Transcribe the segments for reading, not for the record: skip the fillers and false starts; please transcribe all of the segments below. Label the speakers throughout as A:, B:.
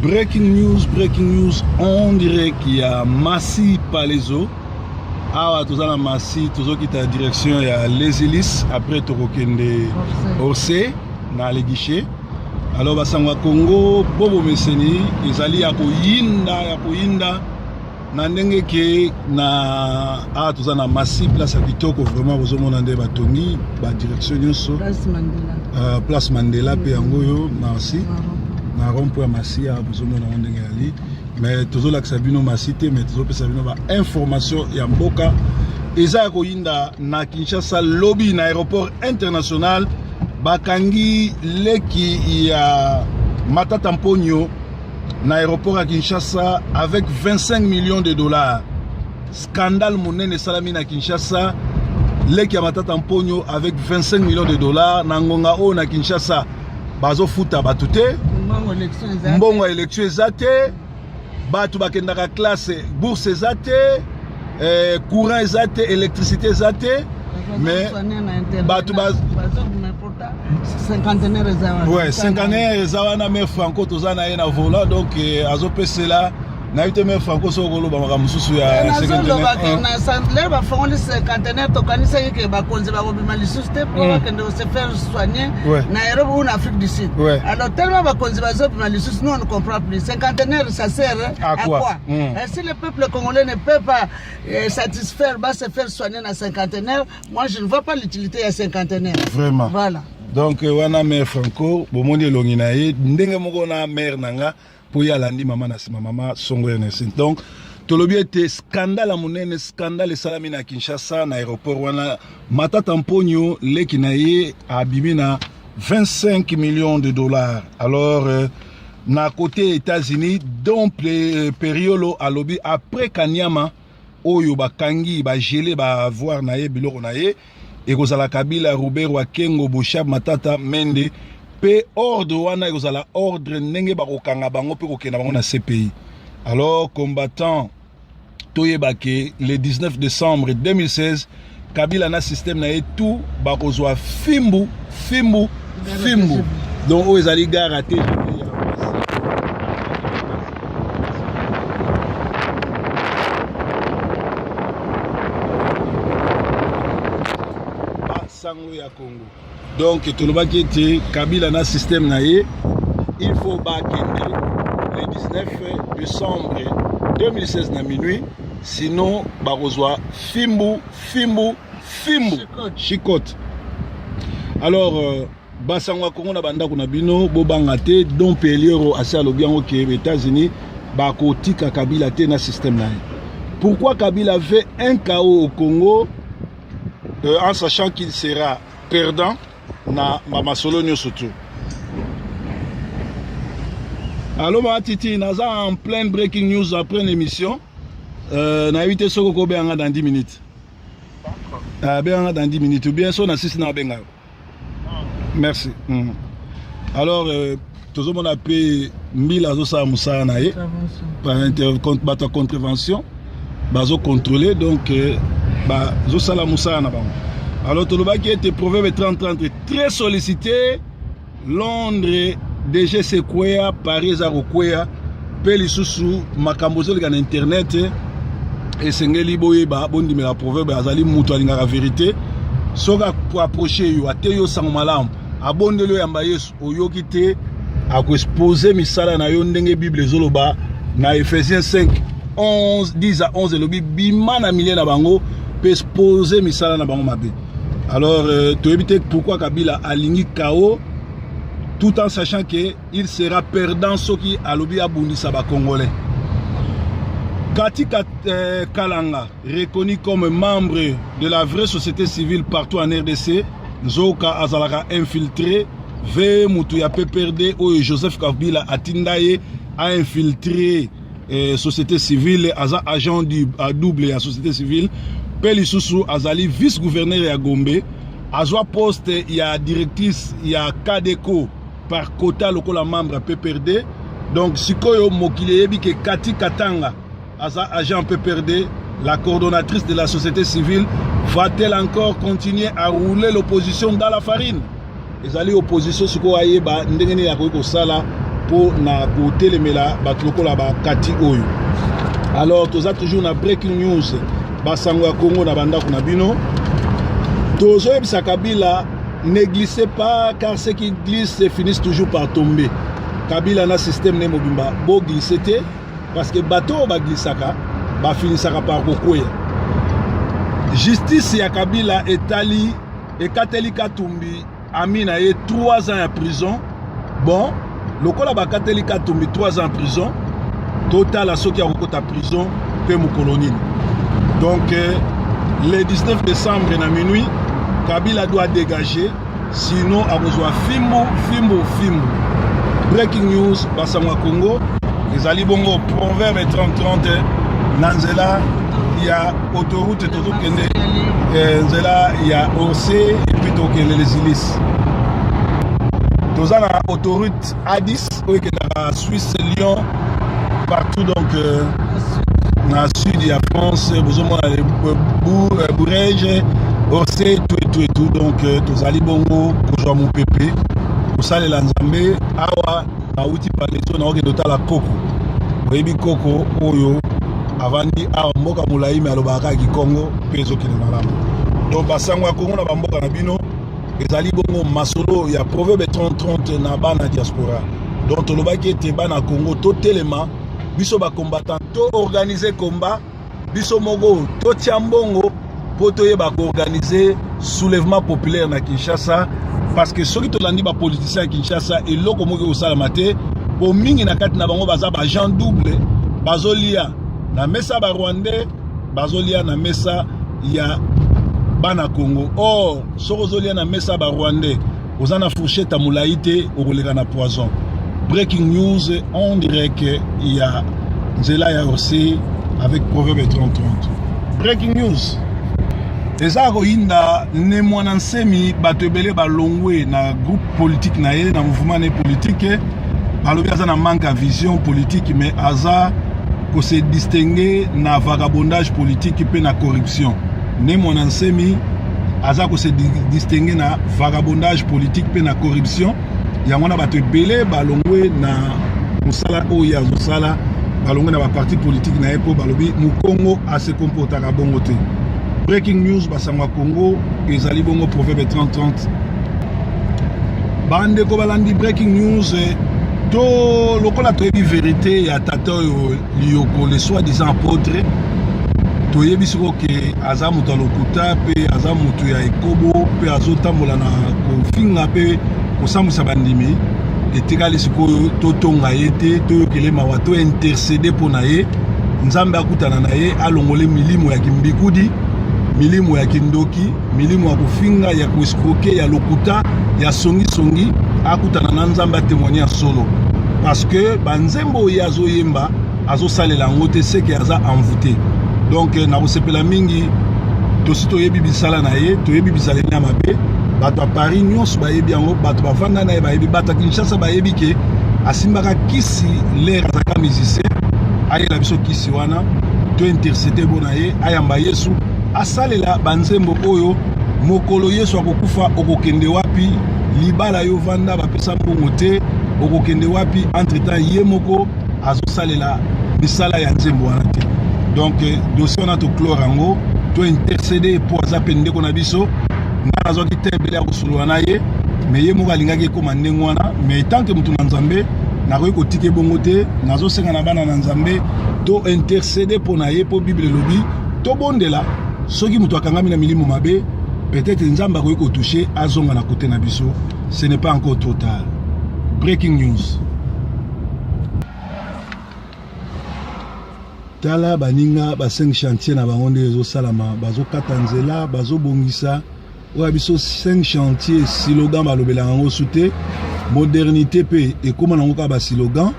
A: Breaking news, breaking news en direct ya Massi Palaiso. Awa toza na Massi, tozokita direction ya Les Ilis, après tokokende Orsay na le guichet. Alors basango ya Congo bobo meseni ezali ya koyinda ya koyinda na ndenge ke na awa toza na Massi place ya kitoko vraiment bozomona nde batongi ba direction nyonso
B: Place Mandela.
A: Place Mandela mpe yango oyo Massi na rond point Massi awa bozomona yango ndenge yali mais tozolakisa bino Massi te mais tozopesa bino ba information ya mboka eza ya koyinda na Kinshasa lobi na aéroport international bakangi leki ya Matata Mponyo na aéroport ya Kinshasa avec 25 millions de dollars. Scandale monene esalami na Kinshasa, leki ya Matata Mponyo avec 25 millions de dollars na ngonga oyo na Kinshasa bazofuta bato te, mbongo ya election eza te, bato bakendaka classe bourse eza te, courant eza te, électricité eza te, mais bato ba
B: cinquantenaire eza wana.
A: Ouais, cinquantenaire eza wana. Mais Franco toza na ye na volant, donc azopesela nayebi te. Mais Franco, soki okoloba makambo mosusu ya
B: Nazoloba ke na lere bafongoli cinquantenaire, tokanisaki ke bakonzi bakobima lisusu te mpo bakende se faire soigner na Europe ou na Afrique du Sud. Alors tellement bakonzi bazobima lisusu, nous on ne comprend plus. Cinquantenaire, ça sert
A: à quoi?
B: À quoi? Si le peuple congolais ne peut pas satisfaire, va se faire soigner na cinquantenaire, moi je ne vois pas l'utilité ya cinquantenaire.
A: Vraiment.
B: Voilà.
A: Donc wana mare Franco, bomoni elongi na ye ndenge moko na mare na nga mpo ye alandi mama na nsima, mama Songo Ernestine. Donc tolobi ete scandale ya monene, scandale esalami na Kinshasa na aéroport wana. Matata Mponyo, leki na ye abimi na 25 millions de dollars. Alors na côté États-Unis, Don Periolo alobi après Kanyama oyo bakangi bageler ba avoirs na ye, biloko na ye, ekozala Kabila, Ruberwa, Kengo, Boshab, Matata, Mende mpe ordre wana ekozala ordre ndenge bakokanga bango mpe kokenda bango na CPI. Alors combattant, toyeba ke le 19 décembre 2016, Kabila na système na ye tout bakozwa fimbu, fimbu, fimbu. Donc oyo ezali gare ya TGV ya Massi. Basango ya Congo, donc tolobaki ete Kabila na système na ye, il faut bakende le 19 décembre 2016 na minuit, sinon bakozwa fimbu, fimbu, fimbu, chicote. Alors basango ya Kongo na bandako na bino, bobanga te. Don Peliero asi alobi yango ke États-Unis bakotika Kabila te na système na ye. Pourquoi Kabila veut un chaos au Congo en sachant qu'il sera perdant na bamasolo nyonso tu? Allo mama Titi, naza en pleine breaking news après une émission. Nayebi te soki okobenganga dans 10 minutes. Benganga dans 10 minutes ou bien so na sisi na abenga yo. Merci. Alors tozomona mpe mbila azosala mosala na ye, bato ya contravention bazocontrôle, donc bazosala mosala na bango. Alors tolobaki ete proverbe 30 30 très sollicité. Londres DG ekweya, Paris eza kokweya mpe lisusu makambo ezoleka na internet. Esengeli boyeba, bondimela proverbe. Azali moto alingaka vérité. Soki approche yo, ate yo sango malamu, abondeli oyamba Yesu, oyoki te, akoexpose misala na yo ndenge Bible ezoloba na Ephésiens 5 11, 10 à 11. Elobi bima na milieu na bango mpe expose misala na bango mabe. Alors toyebi te pourquoi Kabila alingi chaos tout en sachant que il sera perdant soki alobi abundisa bacongolais. Kati Kalanga, reconnu comme membre de la vraie société civile partout en RDC, nzoka azalaka infiltré ve mutu ya PPRD oyo Joseph Kabila atinda ye ainfiltré société civile. Aza agent du double ya société civile mpe lisusu azali vice gouverneur ya Gombe. Azwa poste ya directrice ya Cadeco par quota lokola membre ya PPRD. Donc sikoyo mokili eyebi ke Kati Katanga aza agent PPRD. La coordonnatrice de la société civile va-t-elle encore continuer à rouler l'opposition dans la farine? Ezali opposition sikoyo ayeba ndenge nini akoki kosala. mpo na kotelemela bato lokola bakati oyo. Alors toza toujours na breaking news, basango ya Congo na bandako na bino. Tozoyebisa Kabila, ne glissez pas, car ceux qui glissent finissent toujours par tomber. Kabila na système ne mobimba, bo glisser te, parce que bato oyo baglisaka bafinisaka par kokweya. Justice ya Kabila etali ekateli Katumbi ami na ye 3 ans ya prison. Bon, lokola bakateli Katumbi 3 ans ya prison, totala soki akokota prison mpe mokolo nini. Donc le 19 décembre na minuit, Kabila doit dégager, sinon akozwa fimbu fimbu fimbu. Breaking news, basango ya Congo, ezali bongo Proverbe 30-30 na nzela ya autoroute. Tozokende nzela ya Orsay et puis tokende les Ulysses. Toza na autoroute A10 oyo ekendaka Suisse, Lyon, partout, donc na sud ya France. Bozomona Bourges, Orsay, tout et tout et tout. Donc tozali bongo kozwa mopepe, kosalela Nzambe. Awa nauti Palaiseau, naokende otala koko. Oyebi koko oyo avandi awa mboka molai, me alobaka kaka kikongo mpe ezokende malamu. Donc basango ya Kongo na bamboka na bino, ezali bongo masolo ya Proverbe 30-30 na bana diaspora. Donc tolobaki ete bana Congo totelema, biso bacombattant, toorganiser combat biso moko, totia mbongo mpo toyeba koorganiser soulèvement populaire na Kinshasa, parce que soki tolandi bapoliticien ya Kinshasa, eloko moko ekosalama te, po mingi na kati na bango baza baagent double, bazolia na mesa ya Barwandais, bazolia na mesa ya bana Congo. Or soki ozolia na mesa ya Barwandais, oza na fourchette ya molai te, okoleka na poison. Breaking news en direct ya nzela ya Orsay avec Proverbe 30-30. Breaking news eza koyinda ne Mwana Nsemi. Bato ebele balongwe na groupe politique na ye, na mouvement ne politique. Balobi aza na manque ya vision politique, mais aza kose distinguer na vagabondage politique mpe na corruption. Ne Mwana Nsemi aza kose distinguer na vagabondage politique mpe na corruption. Yango wana bato ebele balongwe na mosala oyo azosala, balongwe na baparti politique na ye, mpo balobi mokongo ase comportaka bongo te. Breaking news, basango ya Congo, ezali bongo Proverbe 30-30. Bandeko balandi breaking news, to lokola toyebi vérité ya tata oyo Liyoko, le soi-disant apôtre, toyebi sikoyo ke aza moto ya lokuta mpe aza moto ya ekobo mpe azotambola na kofinga mpe kosambwisa bandimi. Etikali sikoyo totonga ye te, toyokele mawa, tointercéder mpo na ye, Nzambe akutana na ye, alongole milimo ya kimbikudi, milimo ya kindoki, milimo ya kofinga, ya koescroquer, ya lokuta, ya songisongi. Akutana na Nzambe, atémoigner ya solo, parce que banzembo oyo azoyemba, azosalela yango te, seke aza envoûté. Donc nakosepela mingi. Tosi toyebi bisala na ye, toyebi bizaleli ya mabe. Bato ya Paris nyonso bayebi yango, bato bavanda na ye bayebi, bato ya Kinshasa bayebi ke asimbaka kisi lere azalaka musicien. Ayela biso kisi wana, tointercéder mpo na ye, ayamba Yesu, asalela banzembo oyo. Mokolo Yesu akokufa, okokende wapi? Libala yo vanda, bapesa mbongo te, okokende wapi? Entre temps ye moko azosalela misala ya nzembo wana te. Donc dossier wana toclore yango, tointercéder mpo aza mpe ndeko na biso. Nga nazwaki te ebele ya kosolola na ye, mais ye moko alingaki ekóma ndenge wana. Mais tant que moto na Nzambe, nakoki kotika ebongo te. Nazosenga na bana na Nzambe to intercéder mpo na ye, mpo Bible elobi tobondela. Soki moto akangami na milimo mabe, peut-être Nzambe akoki kotoucher, azonga na kote na biso. Ce n'est pas encore trop tard. Breaking news, tala baninga ba 5 chantier na bango nde ezosalama, bazokata nzela, bazobongisa. Oyo ya biso 5 chantier, slogan balobelaka yango su te. Modernité mpe ekóma nango kaka baslogan.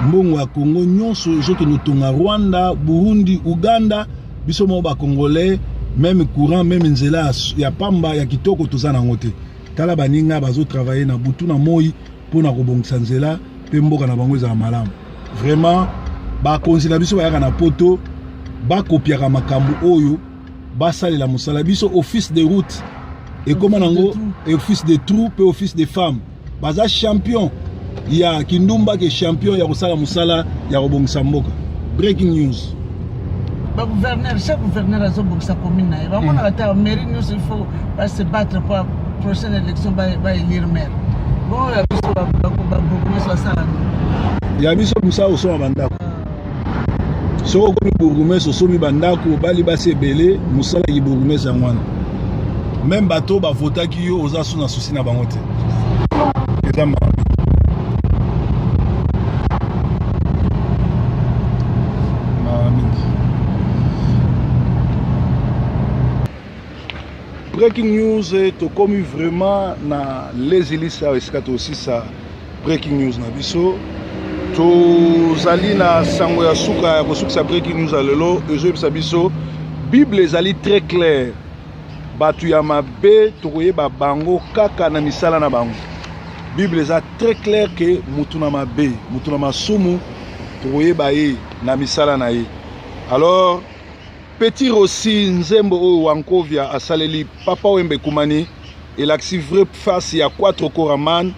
A: Mbongo ya Kongo nyonso ezokende otonga Rwanda, Burundi, Uganda. Biso moko bacongolais, même courant, même nzela ya pamba ya kitoko toza nango te. Tala baninga bazotravailler na butu na moi mpona kobongisa nzela mpe mboka na bango ezala malamu. Vraiment, bakonzi na biso bayaka na Poto, bakopiaka makambo oyo, basalela mosala. Biso office de route ekóma nango office de trou mpe office de femme. Baza champion. Ya kindumba ke champion ya kosala mosala ya kobongisa mboka. Breaking news.
B: Ba gouverneur, chaque gouverneur azobongisa commune na ye. Bamonaka ta mairie nyonso, il faut ba se battre pour prochaine élection ba élire maire. Bongo ya biso, babourgmestre basala nini?
A: Ya biso mosala, osomba bandako. Soki okomi bourgmestre, osomi bandako, obali basi ebele. Mosala ya bourgmestre yango wana. Même bato bavotaki yo, oza so na souci na bango te. Eza mawa, mawa mingi. Breaking news, tokomi vraiment na Les Ulis, awa esika tosisa breaking news na biso. Tozali na sango ya suka ya kosukisa breaking news ya lelo. Ezoyebisa biso, Bible ezali très claire: bato ya mabe, tokoyeba bango kaka na misala na bango. Bible eza très claire ke mutu na mabe, mutu na masumu, tokoyeba ye na misala na ye. Alors, Petit Rossi, nzembo oyo Wankovia asaleli Papa Wemba ekumani, elakisi vraie face ya Quatro Koraman,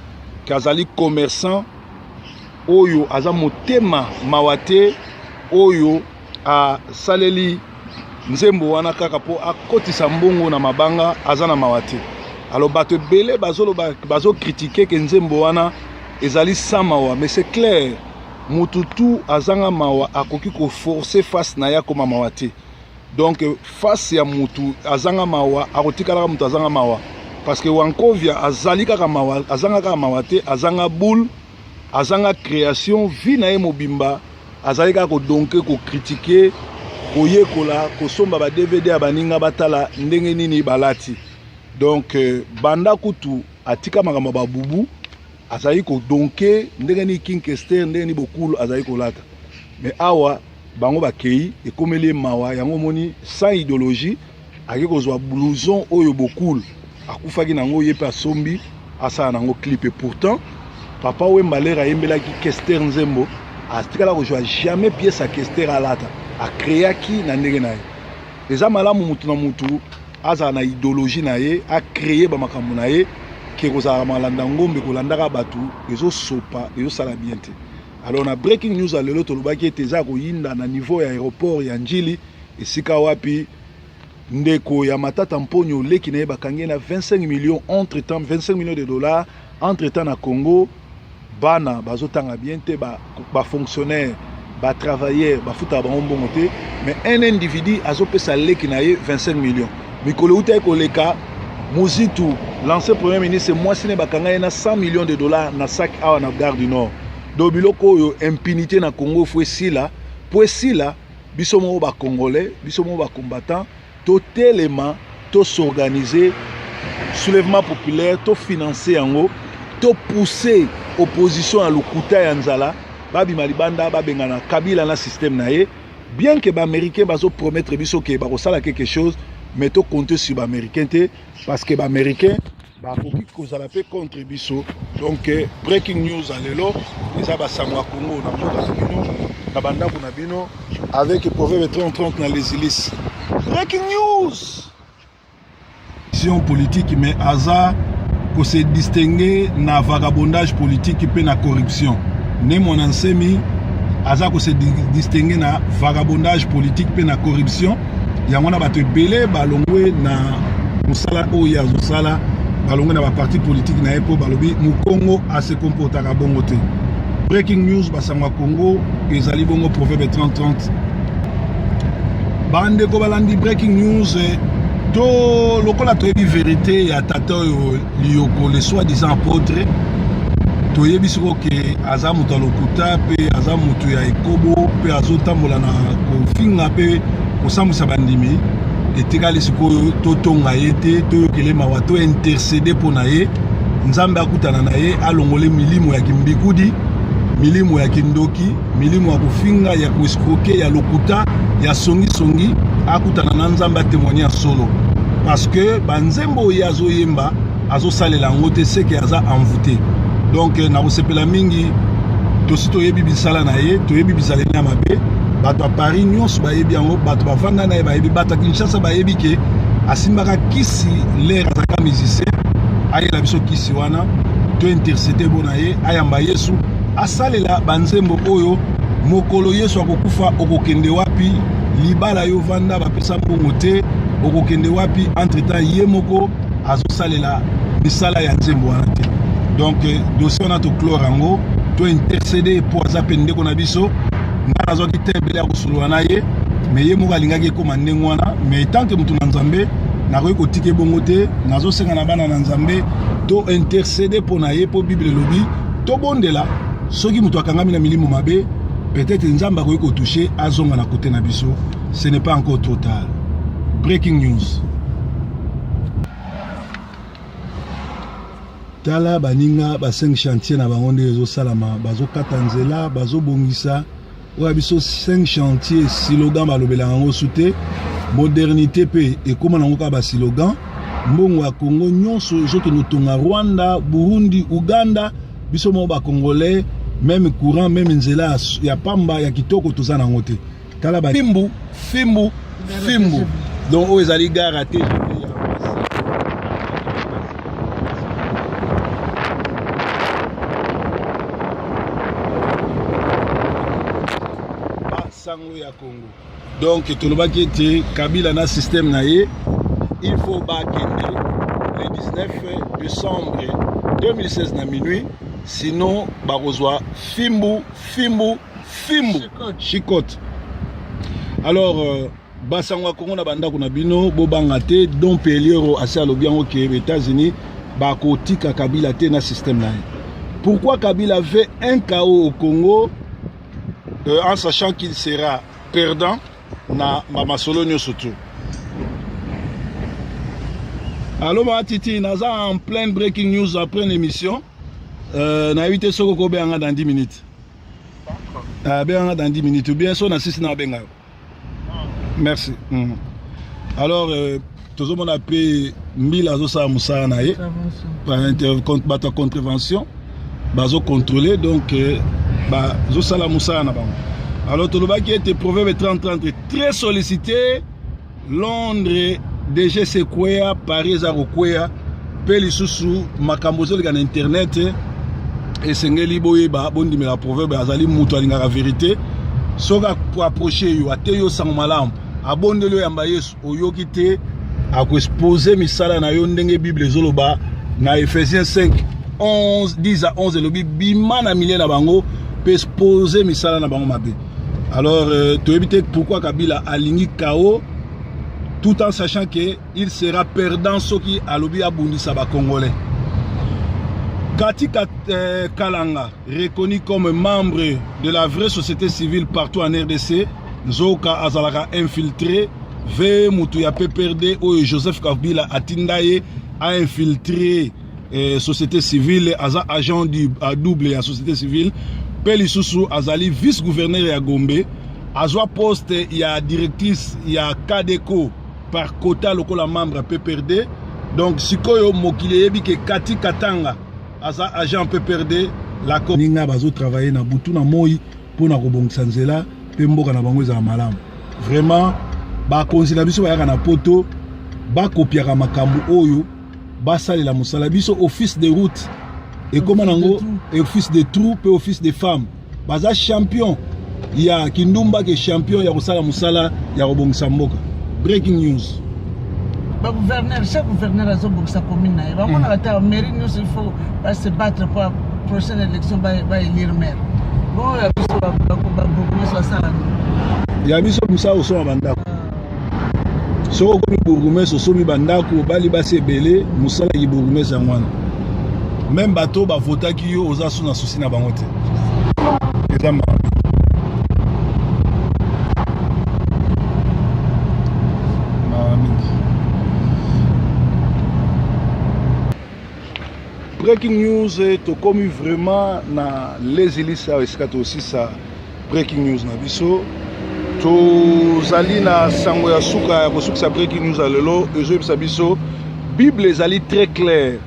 A: ke azali commerçant oyo aza motema mawa te, oyo asaleli nzembo wana kaka mpo akotisa mbongo na mabanga, aza na mawa te. Alors, bato ebele bazoloba, bazocritiquer ke nzembo wana ezali sans mawa, mais c'est clair, mutu tu azanga mawa akoki koforcer face na ye akoma mawa te. Donc face ya mutu azanga mawa akotikalaka mutu azanga mawa, parce que Wankovia azali kaka mawa, azanga kaka mawa te, azanga boule, azanga création. Vie na ye mobimba azali kaka kodonke, kocritiquer, koyekola kosomba ba DVD ya baninga, batala ndenge nini balati. Donc banda kutu atika makambo ya babubu, azali kodonke ndenge nini King Kester, ndenge nini Bokulu azali kolata. Mais awa bango bakei, ekomeli ye mawa. Yango omoni, sans idéologie, ake kozwa blouson oyo Bokulu akufaki nango, ye mpe asombi, asala nango clip. Et pourtant Papa Wemba, lere ayembelaki Kester nzembo, atikala kozwa jamais pièce ya Kester alata, acréaki na ndenge na ye. Eza malamu mutu na mutu azala na idéologie na ye, acréer bamakambo na ye, ke kozalaka malanda ngombe, kolandaka bato, ezosopa, ezosala bien te. Alors, na breaking news ya lelo, tolobaki ete eza koyinda na niveau ya aéroport ya Njili, esika wapi ndeko ya Matata Mponyo, leki na ye, bakangi ye na 25 millions entre temps, 25 millions de dollars. Entre temps, na Congo, bana bazotanga bien te, bafonctionnaire, ba batravailleur bafutaka bango mbongo te, mais un individu azopesa leki na ye 25 millions. Mikolo eutaki koleka, Muzitu, l'ancien premier ministre, mwasi ne bakanga ye na 100 millions de dollars na sac awa na Gare du Nord. Donc biloko oyo, impunité na Congo, fo esila. Po esila, biso moko bacongolais, biso moko bacombattant, totelema, tos'organiser soulèvement populaire, tofinancer yango, topousser opposition ya lokuta ya nzala babima libanda, babengana Kabila na système na ye. Bien que baaméricain bazopromettre biso ke bakosala quelque chose, mais tocompte sur baaméricain te, parce que baaméricain bakoki kozala mpe contre biso. Donc breaking news ya lelo eza basango ya Congo na mboka na bino, na bandako na bino, avec Proverbe 30 na Les Ulis. Breaking news politique, mais aza kose distinguer na vagabondage politique mpe na corruption. Ne Mwana Nsemi aza kose distinguer na vagabondage politique mpe na corruption. Yango wana bato ebele balongwe na mosala oyo azosala, balongwe na baparti politique na ye, mpo balobi mokongo ase comportaka bongo te. Breaking news, basango ya Congo ezali bongo Proverbe 3030. Bandeko balandi breaking news, to lokola toyebi vérité ya tata oyo Liyoko, le soi-disant apôtre, toyebi sikoyo ke aza moto ya lokuta mpe aza moto ya ekobo mpe azotambola na kofinga mpe kosambwisa bandimi. Etikali sikoyo totonga ye te, toyokele mawa, tointercéder mpo na ye, Nzambe akutana na ye, alongole milimo ya kimbikudi, milimo ya kindoki, milimo ya kofinga, ya koescroquer, ya lokuta, ya songisongi. Akutana na Nzambe, atémoigner ya solo, parce que banzembo oyo azoyemba, azosalela yango te, seke aza envoûté. Donc nakosepela mingi. Tosi toyebi bisala na ye, toyebi bizaleli ya mabe. Bato ya Paris nyonso bayebi yango, bato bavanda na ye bayebi, bato ya Kinshasa bayebi ke asimbaka kisi lere azalaka musicien. Ayela biso kisi wana. To intercede mpo na ye ayamba Yesu, asalela banzembo oyo mokolo Yesu akokufa okokende wapi, libala yo vanda bapesa mbongo te okokende wapi. Entre temps ye moko azosalela misala ya nzembo wana te. Donc dossier wana toclore yango, to intercede mpo aza mpe ndeko na biso. Nga nazwaki te ebele ya kosolola na ye, me ye moko alingaki ekóma ndenge wana. Mais tant que moto na Nzambe, nakoki kotika ebongo te. Nazosenga na bana na Nzambe to intercede mpo na ye, mpo Bible elobi tobondela. Soki moto akangami na milimo mabe, peut-être Nzambe akoki kotouche azonga na kote na biso. Ce n'est pas encore trop tard. Breaking news. Tala baninga ba 5 chantier na bango ndenge ezosalama, bazokata nzela, bazobongisa. Oyo ya biso 5 chantier, slogan balobelaka yango su te. Modernité mpe ekóma nango kaka baslogan. Mbongo ya Congo nyonso ezokende otonga Rwanda, Burundi, Uganda. Biso moko bacongolais, même courant, même nzela ya pamba ya kitoko toza nango te. Tala ba fimbu fimbu fimbu. Donc oyo ezali gare ya TGV ya basango ya Congo. Donc tolobaki ete Kabila na système na ye, il faut bakende le 19 décembre 2016 na minuit, sinon bakozwa fimbu fimbu fimbu chicote. Alors basango ya Kongo na bandako na bino, bobanga te. Don Peliero asi alobi yango ke États-Unis bakotika Kabila te na système na ye. Pourquoi Kabila veut un chaos au Congo, en sachant qu'il sera perdant na bamasolo nyonso tu? Allo ma Titi, naza en pleine breaking news après une émission. Nayebi te soki okobenganga dans 10 minutes. Benganga dans 10 minutes ou bien so na sisi na abenga yo. Merci. Alors tozomona mpe mbila azosala mosala na ye, bato ya contravention bazocontrôle, donc bazosala mosala na bango. Alors tolobaki ete proverbe 30 30 très sollicité. Londres DG ekweya, Paris eza kokweya mpe lisusu. Makambo ezoleka na internet, esengeli boyeba, bondimela proverbe. Azali moto alingaka vérité. Soki aapproche yo, ate yo sango malamu, abondeli oyamba Yesu, oyoki te, akoexpose misala na yo ndenge Bible ezoloba na Ephésiens 5 11 10 à 11. Elobi bima na milieu na bango mpe expose misala na bango mabe. Alors toyebi te pourquoi Kabila alingi chaos, tout en sachant que il sera perdant soki alobi abundisa bacongolais. Kati Kalanga, reconnu comme membre de la vraie société civile partout en RDC, nzoka azalaka infiltré ve mutu ya PPRD oyo Joseph Kabila atinda ye ainfiltré société civile. Aza agent du double ya société civile mpe lisusu azali vice gouverneur ya Gombe. Azwa poste ya directrice ya Cadeco par quota lokola membre ya PPRD. Donc sikoyo mokili eyebi ke Kati Katanga aza agent PPRD. La ninga bazotravaille na butu na moi mpona kobongisa nzela mpe mboka na bango ezala malamu. Vraiment, bakonzi na biso bayaka na Poto, bakopiaka makambo oyo basalela mosala. Biso office de route ekóma nango office de trou mpe office de femme. Baza champion ya kindumba ke champion ya kosala mosala ya kobongisa mboka. Breaking news.
B: Bagouverneur, chaque gouverneur azobongisa commune na ye. Bamonaka te mairie nyonso, il faut base battre po prochaine élection baélire maire. Bongo ya biso babourgmestre basala?
A: Ya biso mosala osomba bandako. Soki okomi bourgmestre, osomi bandako, obali basi ebele. Mosala ya bourgmestre yango wana. Même bato bavotaki yo, oza so na souci na bango te. Eza mawa, mawa mingi. Breaking news. Tokomi vraiment na Les Ilisi, awa esika tosisa breaking news na biso. Tozali na sango ya suka ya kosukisa breaking news ya lelo. Ezoyebisa biso Bible ezali très clair: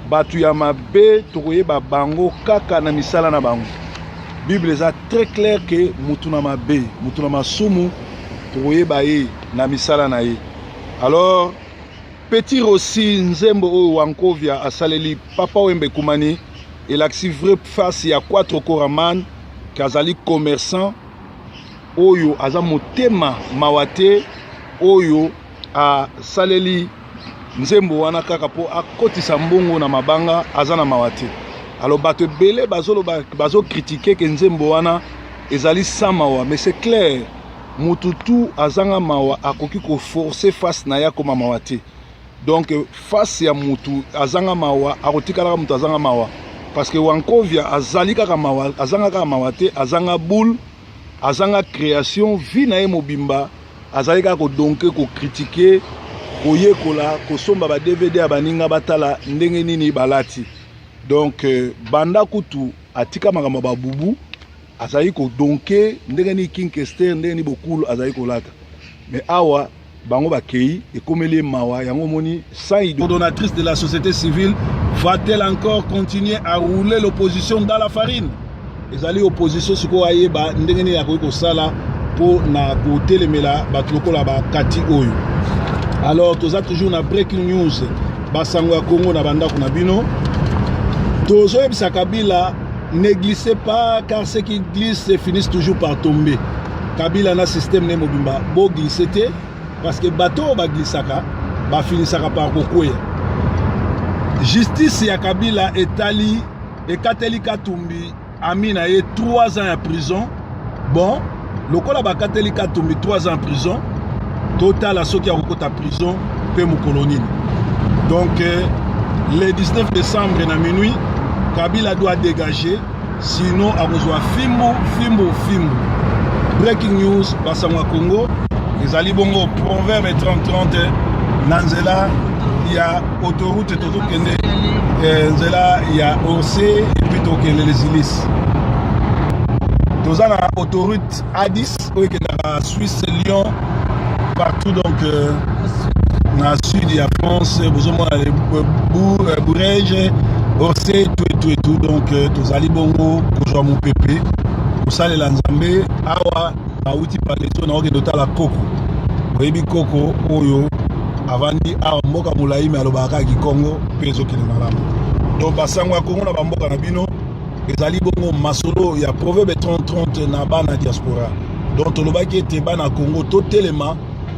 A: bato ya mabe tokoyeba bango kaka na misala na bango. Bible eza très clair ke mutu na mabe, mutu na masumu, tokoyeba ye na misala na ye. Alors Petit Rossi, nzembo oyo Wankovia asaleli Papa Wemba ekumani, elakisi vraie face ya Quatro Koraman, ke azali commerçant oyo aza motema mawa te, oyo asaleli nzembo wana kaka mpo akotisa mbongo na mabanga, aza na mawa te. Alors bato ebele bazoloba, bazocritiquer ke nzembo wana ezali sans mawa, mais c'est clair, mutu tu azanga mawa akoki koforcer face na ye akoma mawa te. Donc face ya mutu azanga mawa akotikalaka mutu azanga mawa, parce que Wankovia azali kaka mawa, azanga kaka mawa te, azanga boule, azanga création. Vie na ye mobimba azali kaka kodonke, kocritiquer, koyekola, kosomba ba DVD ya baninga, batala ndenge nini balati. Donc banda kutu atika makambo ya babubu, azali kodonke ndenge nini King Kester, ndenge nini Bokulu azali kolata. Mais awa bango bakei, ekomeli ye mawa. Yango omoni sans coordonnatrice de la société civile va-t-elle encore continuer à rouler l'opposition dans la farine? Ezali opposition sikoyo ayeba ndenge nini akoki kosala mpo na kotelemela bato lokola bakati oyo. Alors toza toujours na breaking news, basango ya Kongo na bandako na bino. Tozoyebisa Kabila: ne glissez pas, car ceux qui glissent finissent toujours par tomber. Kabila na système ne mobimba, boglisse te, parce que bato oyo baglissaka bafinisaka par kokweya. Justice ya Kabila etali, ekateli Katumbi, ami na ye, 3 ans ya prison. Bon, lokola bakateli Katumbi 3 ans ya prison, totala soki akokota prison mpe mokolo nini. Donc le 19 décembre na minuit, Kabila doit dégager, sinon akozwa fimbu, fimbu, fimbu. Breaking news, basango ya Congo, ezali bongo Proverbe 3030 na nzela ya autoroute. Tozokende nzela ya Orsay et puis tokende Les Ulis. Toza na autoroute A10 oyo ekendaka Suisse, Lyon, partout. Donc na sud ya France, bozomona Bourges, Orsay, tout et tout et tout. Donc tozali bongo kozwa mopepe, kosalela Nzambe. Awa nauti Palaiseau, naokende otala koko. Oyebi koko oyo avandi awa, mboka molai, me alobaka kaka kikongo mpe ezokende malamu. Donc basango ya Kongo na bamboka na bino, ezali bongo masolo ya Proverbe 3030 na bana diaspora. Donc tolobaki ete bana Kongo totelema,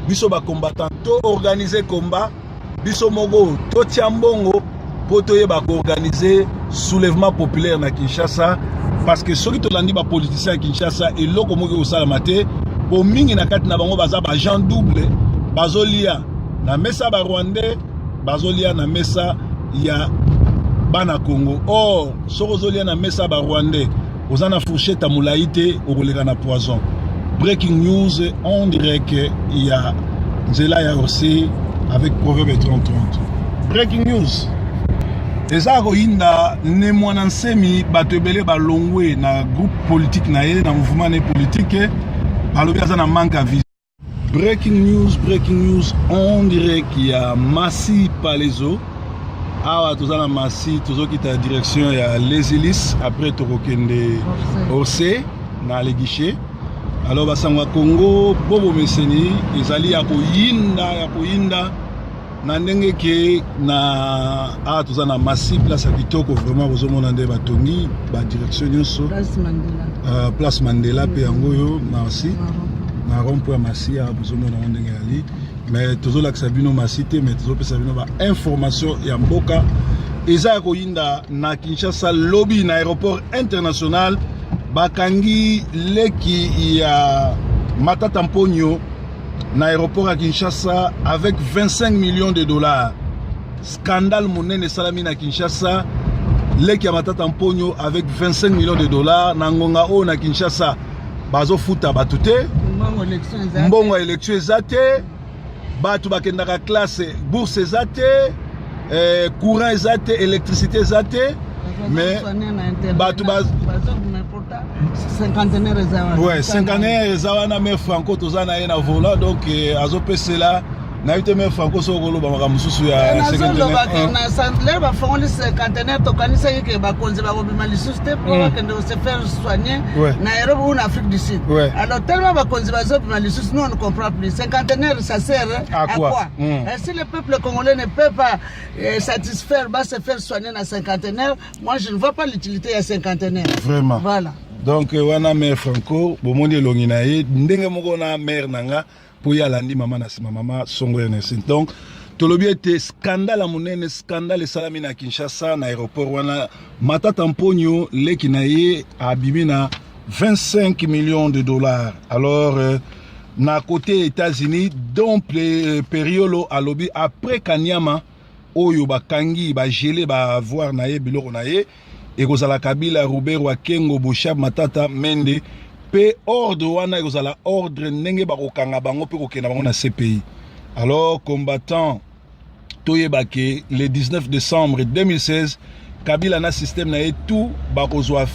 A: biso bacombattant, toorganiser combat biso moko, totia mbongo mpo toyeba koorganiser soulèvement populaire na Kinshasa, parce que soki tolandi bapoliticien ya Kinshasa, eloko moko ekosalama te, po mingi na kati na bango baza baagent double, bazolia na mesa Barwandais, bazolia na mesa ya bana Congo. Or soki ozolia na mesa Barwandais, oza na fourchette ya molai te, okoleka na poison. Breaking news en direct ya nzela ya Orsay avec Proverbe 3030. Breaking news eza koyinda: Ne Mwana Nsemi, bato ebele balongwe na groupe politique na ye, na mouvement ne politique, balobi aza na manque ya vision. Breaking news, breaking news en direct ya Massy Palaiseau. Awa toza na Massy, tozokita direction ya Les Ulis, après tokokende Orsay na le guichet. Alors basango ya Congo, bobomeseni ezali ya koyinda, ya koyinda na ndenge ke na awa toza na Massy, place ya kitoko vraiment. Bozomona nde batongi badirection nyonso.
B: Place Mandela.
A: Place Mandela mpe yango oyo, Massy, na rond point Massy. Awa bozomona yango ndenge yali, mais tozolakisa bino Massy te, mais tozopesa bino bainformation ya mboka. Eza ya koyinda na Kinshasa. Lobi na aéroport international, bakangi leki ya Matata Mponio na aéroport ya Kinshasa avec 25 millions de dollars. Scandale monene esalami na Kinshasa, leki ya Matata Mponio avec 25 millions de dollars. Na ngonga oyo na Kinshasa bazofuta bato te, mbongo ya élection eza te, bato bakendaka classe, bourse eza te, courant eza te, électricité eza te, mais bato
B: Cinquantenaire eza wana.
A: Ouais, cinquantenaire eza wana. Mais Franco, toza na ye na volant, donc azopesela Nayebi te, mère Franco, soki okoloba makambo mosusu ya
B: Nazoloba ke na lere bafongoli cinquantenaire, tokanisaki ke bakonzi bakobima lisusu te mpo bakende se faire soigner na Europe ou na Afrique du Sud. Alors, tellement bakonzi bazobima lisusu, nous, on ne comprend plus. Cinquantenaire, ça sert
A: à quoi,
B: à quoi?
A: Mm.
B: Et si le peuple congolais ne peut pas satisfaire, ba se faire soigner na cinquantenaire, moi, je ne vois pas l'utilité ya cinquantenaire.
A: Vraiment.
B: Voilà.
A: Donc wana mère Franco, bomoni elongi na ye ndenge moko na mère na nga, mpo ye alandi mama na nsima, mama Songo Ernestine. Donc tolobi ete scandale ya monene, scandale esalami na Kinshasa, na aéroport wana. Matata Mponio, leki na ye abimi na 25 millions de dollars. Alors na côté États-Unis, Don Periolo alobi après Kanyama oyo bakangi, bageler baavoirs na ye, biloko na ye, ekozala Kabila, Ruberwa, Kengo, Boshab, Matata, Mende, mpe ordre wana ekozala ordre ndenge bakokanga bango mpe kokenda bango na CPI. Alors combattant, toyeba ke le 19 décembre 2016, Kabila na système na ye tout bakozwa.